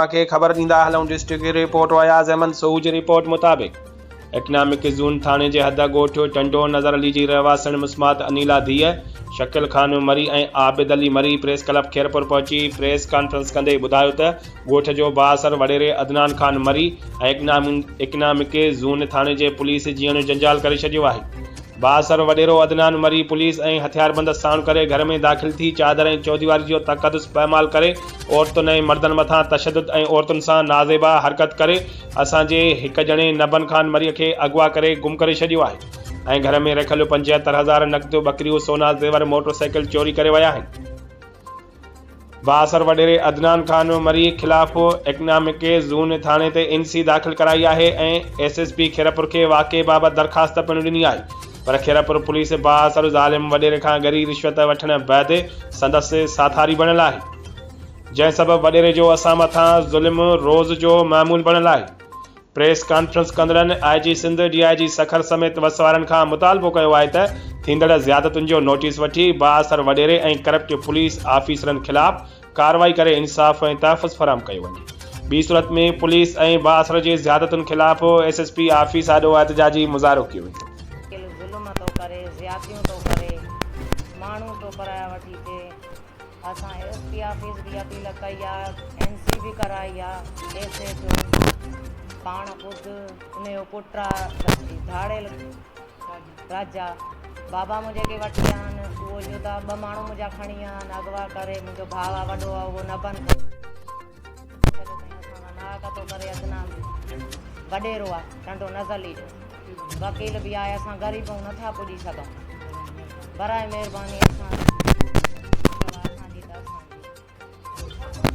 کي خبر ڏيندا هلون ڊسٽرڪٽ رپورٽ اياز احمد سوهو جي رپورٽ مطابق اڪنامڪ زون ٿاڻي جي حد ڳوٺ ٽنڊو نظر علي جي رهواسڻ مسمات انيلا ڌيء شڪيل خان مري ۽ عابد علي مري پريس ڪلب خيرپور پهچي پريس ڪانفرنس ڪندي ٻڌايو ته ڳوٺ جو بااثر وڏيري عدنان خان مري ۽ اڪنامڪ زون ٿاڻي جي پوليس جيئڻ جنجال ڪري ڇڏيو آهي. بااثر وڏيرو عدنان مري پوليس ۽ هٿياربند ساڻ ڪري گهر ۾ داخل ٿي چادر ۽ چوديواري جو تقدس پائمال ڪري عورتن ۽ مردن مٿان تشدد ۽ عورتن سان نازيبا حرڪت ڪري اسان جي هڪ ڄڻي نبن خان مري کي اغوا ڪري گم ڪري ڇڏيو آهي ۽ گهر ۾ رکيل 75 هزار نقد ٻڪريون سونا زيور موٽر سائيڪل چوري ڪري ويا آهن. بااثر وڏيري عدنان خان مري خلاف اڪنامڪ زون ٿاڻي تي اين سي داخل ڪرائي آهي ۽ ايس ايس پي خيرپور کي واقعي بابت درخواست پڻ ڏني آهي پر خيرپور پوليس بااثر ظالم وڏيري کان ڳري رشوت وٺڻ بعد سندس ساٿاري بڻيل آهي جنهن سبب وڏيري جو اسان مٿان ظلم روز جو معمول بڻيل آهي. پريس ڪانفرنس ڪندڙن I G Sindh, D I G Sukkur سميت وس وارن کان مطالبو ڪيو آهي ته ٿيندڙ زيادتن جو نوٽيس وٺي بااثر وڏيري ۽ ڪرپٽ پوليس آفيسرن خلاف ڪارروائي ڪري انصاف ۽ تحفظ فراهم ڪيو وڃي ٻي صورت ۾ پوليس ۽ بااثر جي زيادتن خلاف ايس ايس پي آفيس آڏو احتجاجي مظاهرو ڪيو ويندو. ظلم ٿو ڪري زيادتيون ٿو ڪري ماڻهو ٿو پرايا وٺي اچي. اسان ايس پي آفيس به اپيل ڪئي آ اين سي به ڪرائي آ ايس ايچ او پاڻ خود ان جو پٽ آ ڌاڙيل راجا بابا منهنجي کي وٺي ويا آهن اهو جدا ٻه ماڻهو منهنجا کڻي ويا آهن اغوا ڪري منهنجو ڀاء آ وڏو آ اهو نبن ڇڏيو اٿئي اسان سان ناحق ٿو ڪري عدنان وڏيرو آ ٽنڊو نزلي جو وڪيل به آهي اسان غريب آهيون نٿا پڄي سگهون برائي مهرباني اسان.